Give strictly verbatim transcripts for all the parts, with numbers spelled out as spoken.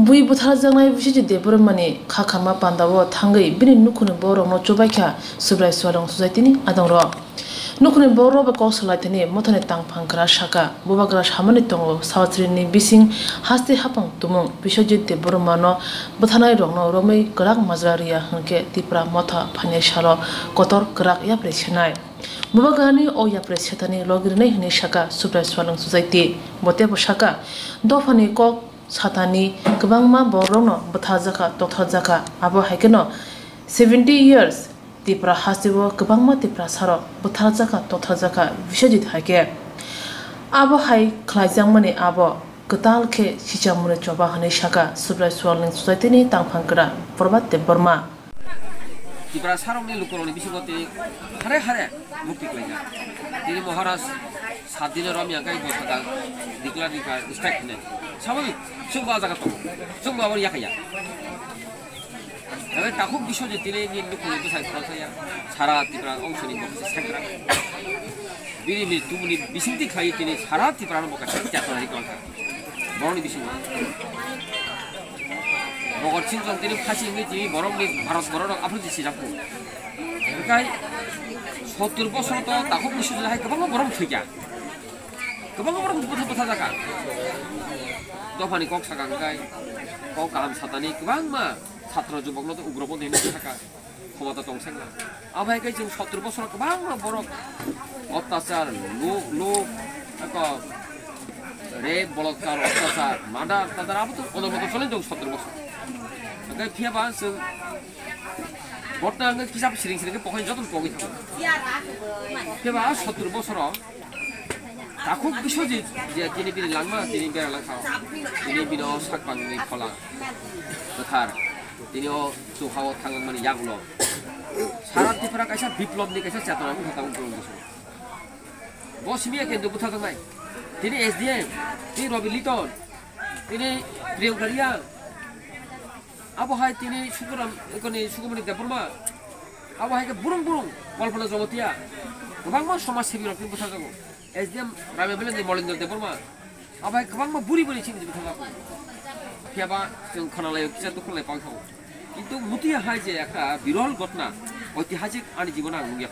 Bui butharjaknai Biswajit Debbarmani kha khamma pandao thangwi bini nukhungni borokrokno chubaikha Subrai Swalwng Society-ni adongrok. Nukhungni borokrok bai kok salaithani mothani tangphang kwrak sakha, bubagra samani tongo Sawatrini bising haste hapang tumung Biswajit Debbarmano butharnairokno romwi kwrak majra rwya hwnkhe Tipra motha phainai salo kotor kwrak yapri senai. Bubagrani o yapri setani logirinai hwnwi sakha Subrai Swalwng Society. Bo teibo sakha, dophani kok satani kwbangma borokrokno butharjakha, totharjakha. Abo hai kheno seventy years Tipra hasteo kwbangma Tiprasarok butharjakha, totharjakha Biswajit hai khe. Abo hai khlaijakmani abo kwtal khe sichamungni choba hwnwi sakha Subrai Swalwng Society-ni tangphang kwrak Prabhat Debbarma. Tiprasarokni lukurokni bisingo tini hare hare mukti khlaijak. Tini Maharaj sat dino romya khe bo sada declare rikha strike hwnwi. Swbabik, chwngbo ah jaga tongo. Chwngbo abo yakhaya. Ebe takhuk Biswajit tini nini nukhungni bwsai khoroksa ya. Sara Tripura ongsoni bo kisa sekra. Bini ni tumuni bisingtwi khlaiwi tini sara Tripura no bo kaisa chetona rikha. Borokni bisingo. Bhagat Singh Chowdhury phasi wngwi tini borokni Bharat borok rok aphuru jisi jakku. Hwnkhe sottur bosor to takhuk Biswajit hai kwbangma borok thwikha. Kwbangma borok bwtha bwtha jakha. Dophani kok sakha hwnkhe kok kaham satani kwbangma chhatro jubokno to ugropontho hinwi sakha. Khomota tongsekma. Abo hai khe chwng sottur bosoro kwbangma borok ottachar, lo-, lo-, eko, rape, bolotkar, ottachar, murder, tadar abo to onomoto choli tong sottur bosor. Hwnkhe phiya ba chwng botna hwnkhe kisa siring siring khe pokhai jotono pogwi thango. Phiya ba sottur bosoro Takhuk Biswajit je tini bini langma tini bera langkha. Tini bino sakbangni phola kwthar. Tini o chuhao thangmani yagulo. Sara Tripura kaisa biplobni kaisa chetona wngkha tabuk borok bwskango. Bo simi ya khe bwtharjaknai. Tini S D M, tini Rabi Liton, tini Priyanka Riya. Abo hai tini Sukuram, koni Sukumani Debbarma. Abo hai khe burung burung Kalpana Jamatia. Kwbangma somaj sebi rok tini bwtharjago. S D M Ramya Valley ni Molendra Debbarma. Abo hai kwbangma buri buri chini bwtharjago. Phiya ba chwng khwnalai kisa dukhu lai pang thango. Kintu mutia hai je ekta birol ghotna, oitihasik ani jibon ang nukya.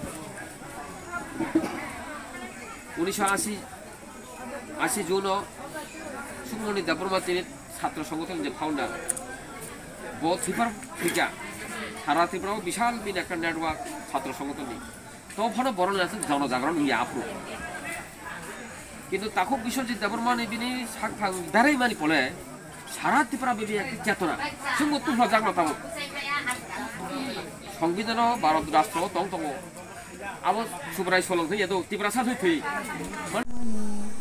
Unisho asi Asi June o Sukumani Debbarma tini chhatro songothon je founder. Bo thwipar thwikha. Sara Tripura o bishal bini ekta network chhatro songothon ni. To phano borok ni aswk jono jagron wngya aphuru. Kintu takhuk Biswajit Debbarma ni bini sakphang berai mani pole sara Tripura bini ekta chetona. Chwngbo tuhlajakma tabuk. Songbidano Bharat rashtra o tong tongo. Abo Subrai Swalwng thwi ya do, Tiprasa thwi thwi.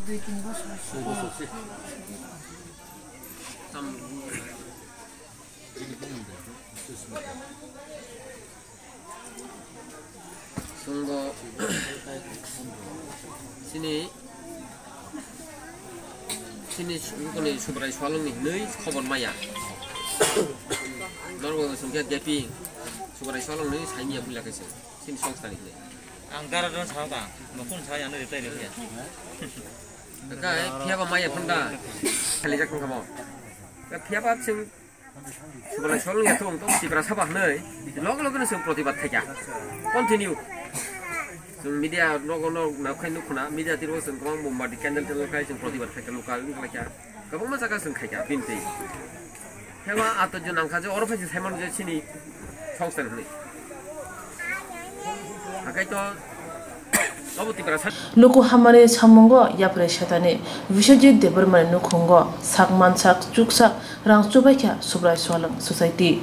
Dui tin bosor. Tam- Chwngbo chini, chini su-, koni Subrai Swalwng ni hinwi khobor maya. Norok chwngkhe gaping Subrai Swalwng ni saimya puila kaisa. Chini songstha ni hinwi. Ang dara dara sao ta, nokung sao ano reply reply. Kai phiya ba maya phanda. Khali jak thang kamo. Kai phiya ba chwng Subrai Swalwng ya thung to Tiprasa ba hnoi. Log log no chwng protibad khaikha. Continue. Chwng media nogo no nakhai nukhuna, media tiro chwng kwbang mombati candle tiro khai chwng protibad khaikha, lokal wng khlaikha. Kwbangma jaga chwng khaikha bini twi. Hema ato jwnang kha je oro phai se saimano je chini songstha hwnwi. Hakai to obo Tiprasa. Nuku hamani samungo yapre setani Biswajit Debbarmani nukhungo sak mansak chuksak rang chubaikha Subrai Swalwng Society.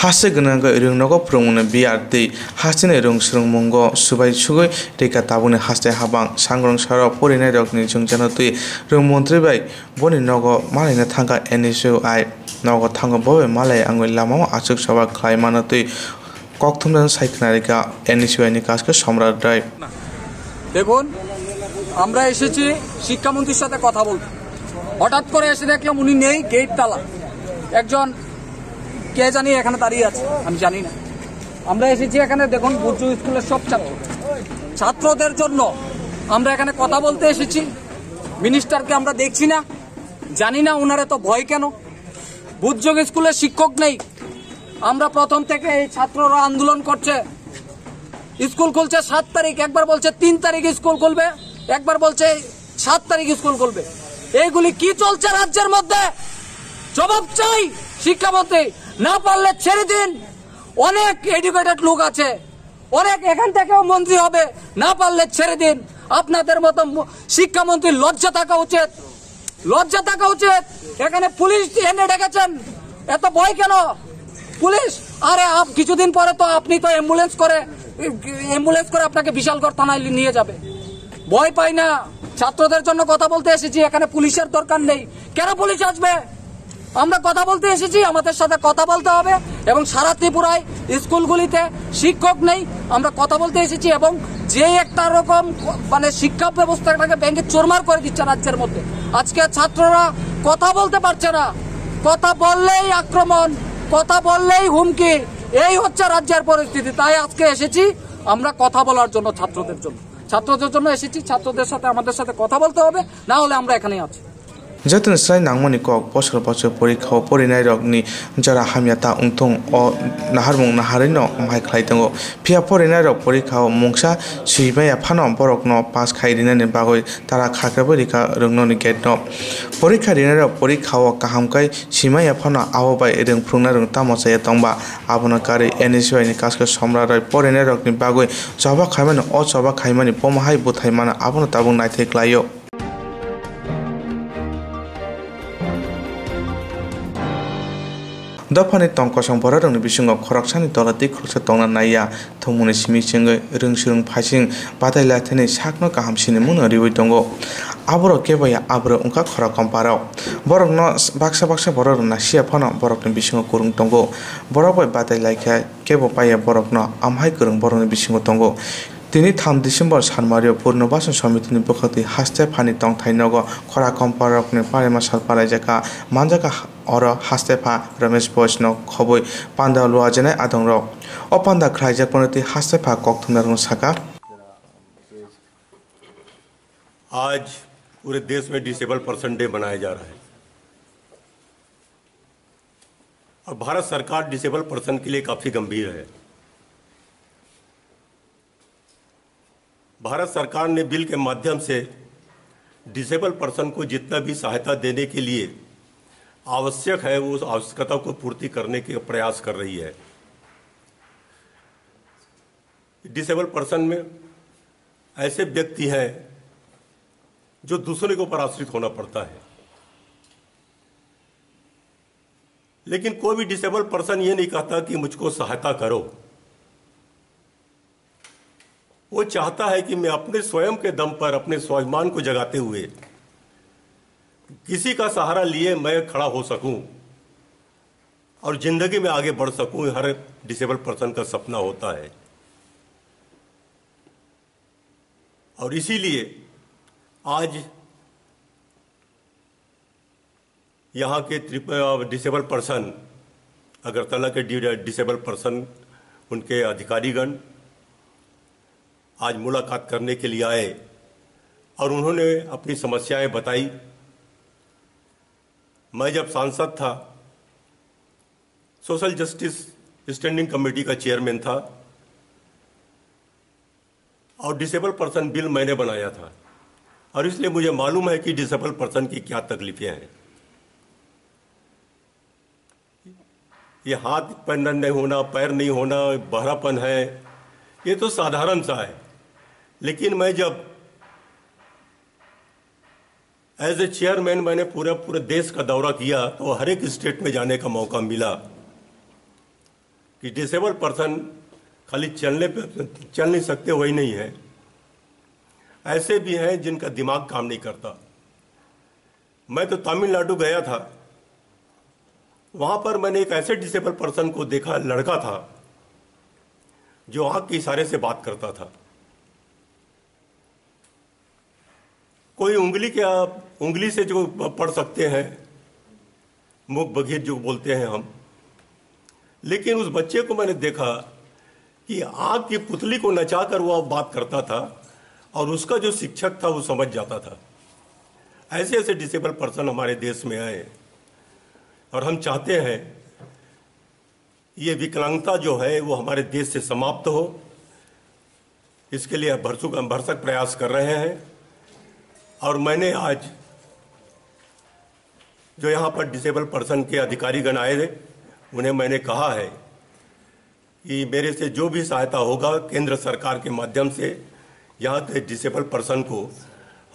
Haste gwnangwi rwngnogo phwrwngmungni biyar tei hasteni rwng swrwngmungo swbai sugwi rikha tabukni haste habang sangrwng sarok porinairokni jwngjano twi rwng montri bai boni nogo malaina thangkha N S U I. Nogo thango bo bai malai wngwi lamao achuk soba khlai mano twi kokthumjano sai khna rikha N S U I ni kaskha Somrat Rai. দেখুন, আমরা এসেছি শিক্ষামন্ত্রীর সাথে কথা বলতে। হঠাৎ করে এসে দেখলাম উনি নেই, গেট তালা। একজন কে জানি এখানে দাঁড়িয়ে আছে, আমি জানি না। আমরা এসেছি এখানে, দেখুন, বুর্জু স্কুলের সব ছাত্র, ছাত্রদের জন্য আমরা এখানে কথা বলতে এসেছি, মিনিস্টারকে আমরা দেখছি না, জানি না ওনার এত ভয় কেন। বুধযোগ স্কুলে শিক্ষক নেই, আমরা প্রথম থেকে এই ছাত্ররা আন্দোলন করছে। স্কুল খুলছে সাত তারিখ, একবার বলছে তিন তারিখ স্কুল খুলবে, একবার বলছে সাত তারিখ স্কুল খুলবে। এইগুলি কি চলছে রাজ্যের মধ্যে? জবাব চাই শিক্ষামন্ত্রী। না পারলে ছেড়ে দিন, অনেক এডুকেটেড লোক আছে, অনেক এখান থেকেও মন্ত্রী হবে, না পারলে ছেড়ে দিন। আপনাদের মতো ম-, শিক্ষামন্ত্রী লজ্জা থাকা উচিত, লজ্জা থাকা উচিত। এখানে পুলিশ এনে ডেকেছেন, এত ভয় কেন? পুলিশ, আরে আপ কিছুদিন পরে তো আপনি তো অ্যাম্বুলেন্স করে, অ্যাম্বুলেন্স করে আপনাকে বিশালগড় থানায় নিয়ে যাবে। ভয় পাই না, ছাত্রদের জন্য কথা বলতে এসেছি, এখানে পুলিশের দরকার নেই। কেন পুলিশ আসবে? আমরা কথা বলতে এসেছি, আমাদের সাথে কথা বলতে হবে। এবং সারা ত্রিপুরায় স্কুলগুলিতে শিক্ষক নেই, আমরা কথা বলতে এসেছি। এবং যে একটা রকম মানে শিক্ষা ব্যবস্থাটাকে ভেঙে চুরমার করে দিচ্ছে রাজ্যের মধ্যে, আজকে ছাত্ররা কথা বলতে পারছে না, কথা বললেই আক্রমণ, কথা বললেই হুমকি। এই হচ্ছে রাজ্যের পরিস্থিতি। তাই আজকে এসেছি আমরা কথা বলার জন্য, ছাত্রদের জন্য, ছাত্রদের জন্য এসেছি। ছাত্রদের সাথে, আমাদের সাথে কথা বলতে হবে, না হলে আমরা এখানেই আছি। Jotono swlai nangmani kok, bosor bosor porikha o porinairokni jora hamya ta wngthung, o naharmung naharwino mai khlai tongo. Phiya porinairok porikha o mungsa swimaya phano borokno pass khai rinani bagwi tara khakrabwi rikha rwngnoni gate no. Porikha rinairok porikha o kaham khe swimaya phano abo bai rwng phwrwngnairok tamo chaya tongba, abono karwi N S Y ni Kaskoi Somra Roy porinairokni bagwi choba khaimani, o choba khaimani bomo hai bwthai mano, abono tabuk naithai khlaio. Dophani tong kosong bororokni bisingo khoroksani tola tei khoroksa tongna naiya, thwngmungni simi chwngwi rwng swrwng phaising batai laithani sakno kaham sinimungno riwi tongo. Aborok kebo ya aborok wngkha khorok komparok. Borokno baksa baksa bororok nasiya phano borokni bisingo kwrwng tongo. Borok bai batai laikha kebo paiya borokno, amhai kwrwng borokni bisingo tongo. Tini tham December sanmario Purno Bason Somitini bwkhaktwi haste phani tongthai nogo khora komparokni parima sal palaijakha, manjakha oro haste pha Ramesh Boys no khobwi panda luajenai adongrok. O panda khlaijak phano twi haste pha kokthumnarokno saka. आज पूरे देश में disable person day मनाया जा रहा है और भारत सरकार डिसेबल पर्सन के लिए काफी गंभीर है। भारत सरकार ने बिल के माध्यम से डिसेबल पर्सन को जितना भी सहायता देने के लिए आवश्यक है, उस आवश्यकता को पूर्ति करने के प्रयास कर रही है। डिसेबल पर्सन में ऐसे व्यक्ति हैं जो दूसरे के ऊपर आश्रित होना पड़ता है, लेकिन कोई भी डिसेबल पर्सन ये नहीं कहता कि मुझको सहायता करो। वो चाहता है कि मैं अपने स्वयं के दम पर, अपने स्वाभिमान को जगाते हुए किसी का सहारा लिए मैं खड़ा हो सकूं और जिंदगी में आगे बढ़ सकूं, हर डिसेबल पर्सन का सपना होता है। और इसीलिए आज यहाँ के ट्रिप-, अ, डिसेबल पर्सन, अगरतला के डि-, डिसेबल पर्सन, उनके अधिकारीगण आज मुलाकात करने के लिए आए और उन्होंने अपनी समस्याएं बताई। मैं जब सांसद था, सोशल जस्टिस स्टैंडिंग कमेटी का चेयरमैन था और डिसेबल पर्सन बिल मैंने बनाया था और इसलिए मुझे मालूम है कि डिसेबल पर्सन की क्या तकलीफें हैं। ये हाथ पैर नहीं होना, पैर नहीं होना, बहरापन है, ये तो साधारण सा है। लेकिन मैं जब एज ए चेयरमैन मैंने पूरे पूरे देश का दौरा किया, तो हर एक स्टेट में जाने का मौका मिला कि डिसेबल पर्सन खाली चलने पे, चल नहीं सकते, वही नहीं है, ऐसे भी हैं जिनका दिमाग काम नहीं करता। मैं तो तमिलनाडु गया था, वहां पर मैंने एक ऐसे डिसेबल पर्सन को देखा, लड़का था जो आंख के इशारे से बात करता था। कोई उंगली के, उंगली से जो पढ़ सकते हैं, मुख बधिर जो बोलते हैं हम, लेकिन उस बच्चे को मैंने देखा कि आग की पुतली को नचाकर वो बात करता था और उसका जो शिक्षक था वो समझ जाता था। ऐसे ऐसे डिसेबल पर्सन हमारे देश में आए और हम चाहते हैं ये विकलांगता जो है वो हमारे देश से समाप्त हो, इसके लिए भरसक भरसक प्रयास कर रहे हैं। और मैंने आज जो यहाँ पर डिसेबल पर्सन के अधिकारीगण आए थे, उन्हें मैंने कहा है कि मेरे से जो भी सहायता होगा केंद्र सरकार के माध्यम से, यहाँ के डिसेबल पर्सन को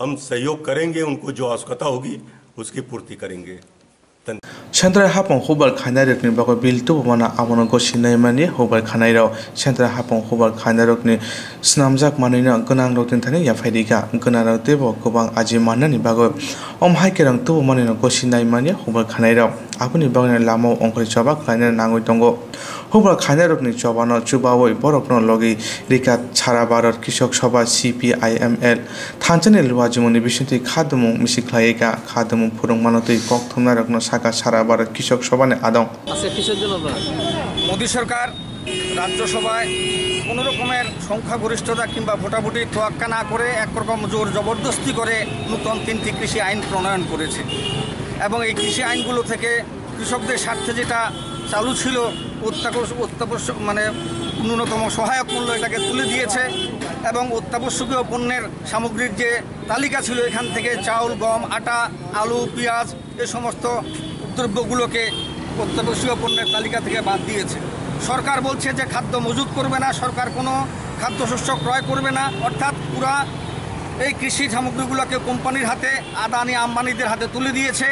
हम सहयोग करेंगे, उनको जो आवश्यकता होगी उसकी पूर्ति करेंगे। Central hapung hubal khainai rokni bagwi bill tubumano abono gosi naimani hubal khainairok. Central hapung hubal khainairokni swnamjak manwino gwnangrokni thani yaphai rikha. Gwnangrok teibo kwbang aji mannani bagwi om hai kerong tubumanino gosi naimani hubal khanairok. Aboni bagwino lamao ongkhorwi choba khlaina nangwi tongo. Hubal khainairokni chobano chubawi borokno logi rikha sara Bharat Krishok Sabha, C P I M L, thanchani luajimungni bisingtwi khadumung misi khlaiwi kha. Khadumung phwrwngmano twi kok thumnairokno sakha sara Bharat Krishok Sabhani adong. আচ্ছা, কিসের জন্য আপনারা? মোদী সরকার রাজ্যসভায় কোনো রকমের সংখ্যাগরিষ্ঠতা কিংবা ভোটাভুটির তোয়াক্কা না করে একরকম জোর জবরদস্তি করে নতুন তিনটি কৃষি আইন প্রণয়ন করেছে। এবং এই কৃষি আইনগুলো থেকে কৃষকদের স্বার্থে যেটা চালু ছিল, অত্যাবশ্য-, অত্যাবশ্য-, মানে ন্যূনতম সহায়ক মূল্য, এটাকে তুলে দিয়েছে এবং অত্যাবশ্যকীয় পণ্যের সামগ্রীর যে তালিকা ছিল, এখান থেকে চাউল, গম, আটা, আলু, পেঁয়াজ, এ সমস্ত দ্রব্যগুলোকে অত্যাবশ্যকীয় পণ্যের তালিকা থেকে বাদ দিয়েছে। সরকার বলছে যে খাদ্য মজুত করবে না, সরকার কোনো খাদ্যশস্য ক্রয় করবে না, অর্থাৎ পুরা এই কৃষি সামগ্রীগুলোকে কোম্পানির হাতে, আদানি আম্বানিদের হাতে তুলে দিয়েছে,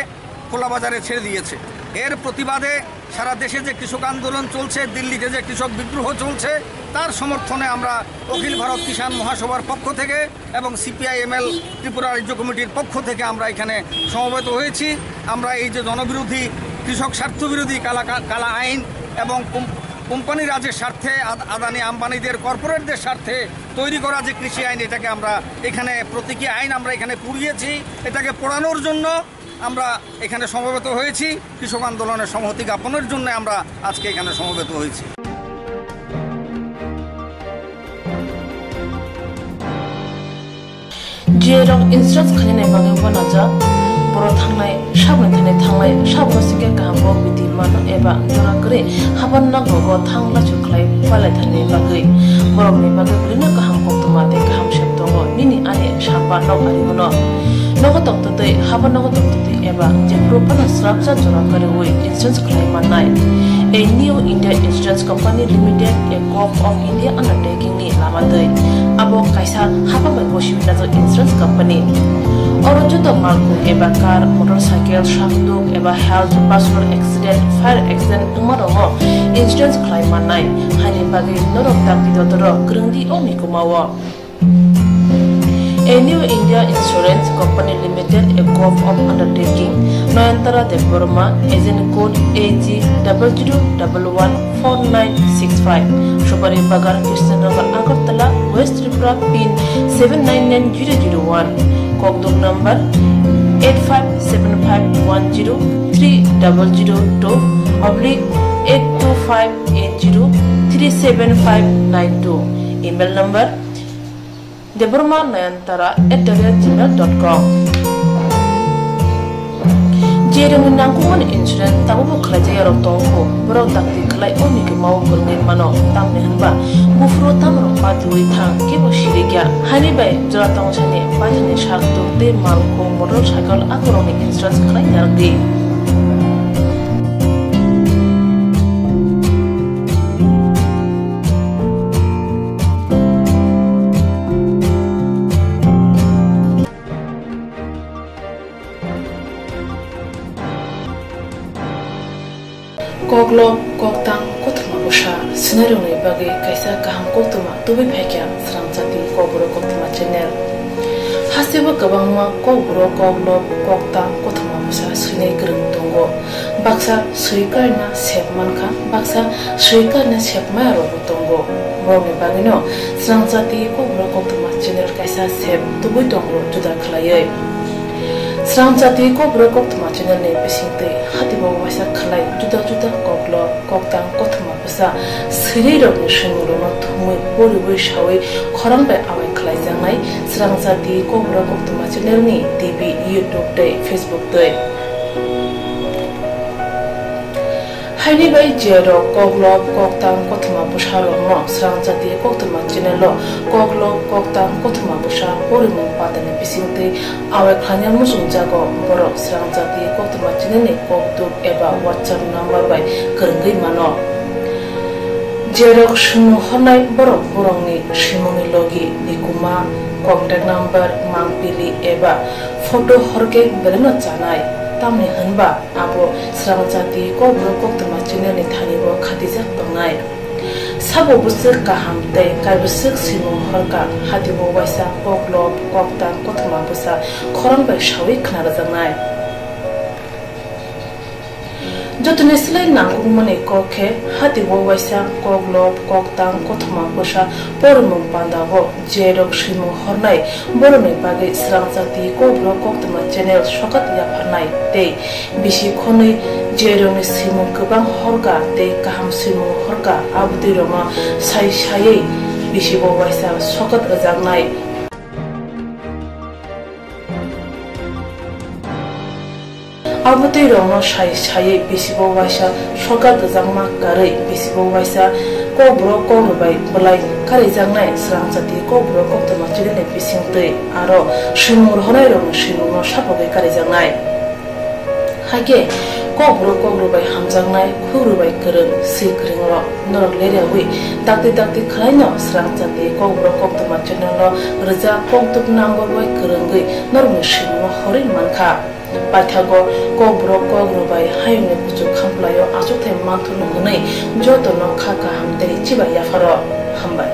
খোলা বাজারে ছেড়ে দিয়েছে। এর প্রতিবাদে সারা দেশে যে কৃষক আন্দোলন চলছে, দিল্লিতে যে কৃষক বিদ্রোহ চলছে, তার সমর্থনে আমরা অখিল ভারত কিষাণ মহাসভার পক্ষ থেকে এবং সিপিআইএমএল ত্রিপুরা রাজ্য কমিটির পক্ষ থেকে আমরা এখানে সমবেত হয়েছি। আমরা এই যে জনবিরোধী, কৃষক স্বার্থবিরোধী কালা, কালা আইন এবং কোম-, কোম্পানি রাজের স্বার্থে, আদ-, আদানি আম্বানিদের, কর্পোরেটদের স্বার্থে তৈরি করা যে কৃষি আইন, এটাকে আমরা এখানে প্রতীকী আইন আমরা এখানে পুড়িয়েছি। এটাকে পোড়ানোর জন্য আমরা এখানে সমবেত হয়েছি, কৃষক আন্দোলনের সংহতি জ্ঞাপনের জন্য আমরা আজকে এখানে সমবেত হয়েছি। Jerok insurance khainani bagwi uanajak, borok thangnai, saboni thani thangnai, saboni singkhe kaham kok bidi mano eba jora kwrwi haban nogo thang lachu khlai palai thani bagwi. Borokni bagwi bwrwino kaham koktwma tei kaham sep tongo, nini ani sapa nok ari bono. Nogo tongtwtwi, haban nogo tongtwtwi eba jephuru phano srapsa jora kwrwi insurance khlai mannai. A New India Insurance Company Limited, a Govt of India undertaking ni lama twi. Abo kaisa hapang bai bosi najak insurance company. Oro joto malkhung eba car, motorcycle, sakduk eba health, personal accident, fire accident wngma rokno insurance khlai mannai. Haini bagwi norok dakti dotoro kwrwngdi o mikuma o. A New India Insurance Company Limited, a Govt of Undertaking, Nayantara Debbarma, agent code A G double zero double one four nine six five, Subari Bagan, Krishnanagar, Agartala, West Tripura, pin seven nine nine zero zero one, Kokduk number eight five seven five one zero three double zero two oblique eight two five eight zero three seven five nine two, email number Debbarma Nayantara at the rate gmail dot com. Jerokni nangkukmani insurance tabukbo khlaijak yarok tongo, borok dakti khlai o mikima o kwrwngwi mano, tamni hwnba buphuru tamrok patiwi thang kebo sirikya. Haini bai jora tongthani baithani sak tuk tei malkhung motorcycle akorokni insurance khlai narwkdi. Koklob, koktang, kothoma bwsa swinairokni bagwi kaisa kaham koktwma tubui phaikha Srang Jati Kokborok Koktwma channel. Hasteo kwbangma kokborok, koklob, koktang, kothoma bwsa swinai kwrwng tongo. Baksa swi karna sep mankha, baksa swi karna sep maya rokbo tongo. Borokni bagwino Srang Jati Kokborok Koktwma channel kaisa sep tubui tongo juda khlaiwi. Srang Jati Kokborok Koktwma channel ni bisingtwi hatibo waisa khlai juda juda koklob, koktang, kothoma bwsa swinai rokni swimung rokno thumwi poriwi sawi khorang bai awai khlaijak. Srangchati Kokborok Koktwma channel ni T V, YouTube tei Facebook twi. Haini bai je rok koklop koktang kothoma bwsa rokno Srangchati Koktwma channel o koklop koktang kothoma bwsa porimung pata ni bisingtwi awai khlaina muchung jago borok Srangchati Koktwma channel ni kokduk eba WhatsApp number bai kwrwngwi mano. Jerok swngmung hornai borok borokni swngmungni logi nikuma, contact number, mangpili eba photo horkhe belaino chanai, tamni hwnba abo Srangchati Kokborok Koktwma channel ni thani bo khatijak tongnai. Sabo bwswk kaham tei kaibwswk swngmung horkha, hatibo waisa koklop koktang kothoma bwsa khorang bai sawi khna rwjaknai. Jotoni slai nangkukmani kok khe, hatibo waisa koklop koktang kothoma bwsa porimung pandao je rok swimung hornai borokni bagwi Srangchati Kokborok Koktwma channel sokat yapharnai tei bisi khonwi je rokni swimung kwbang horkha tei kaham swimung horkha abotwi rokno sai saiwi bisibo waisa sokat rwjaknai. Abotwi rokno sai saiwi bisibo waisa sokat rwjakma karwi bisibo waisa kokborok kokrwbai bwlai karijaknai Srangchati Kokborok Koktwma channel ni bisingtwi aro swimung rohornai rokni swimungno sapogwi karijaknai. Hakhe kokborok kokrwbai hamjaknai khukrwbai kwrwng swi kwrwng rok norok leryawi dakti dakti khwlaino Srangchati Kokborok Koktwma channel o rwjak kokduk number bai kwrwngwi norokni swimungno horwi mankha. Paithago kokborok kokrwbai hayungni kuchuk khamplaio achukthai manthurno hwnwi jotono kha kaham tei chibai yapharo. Hambai.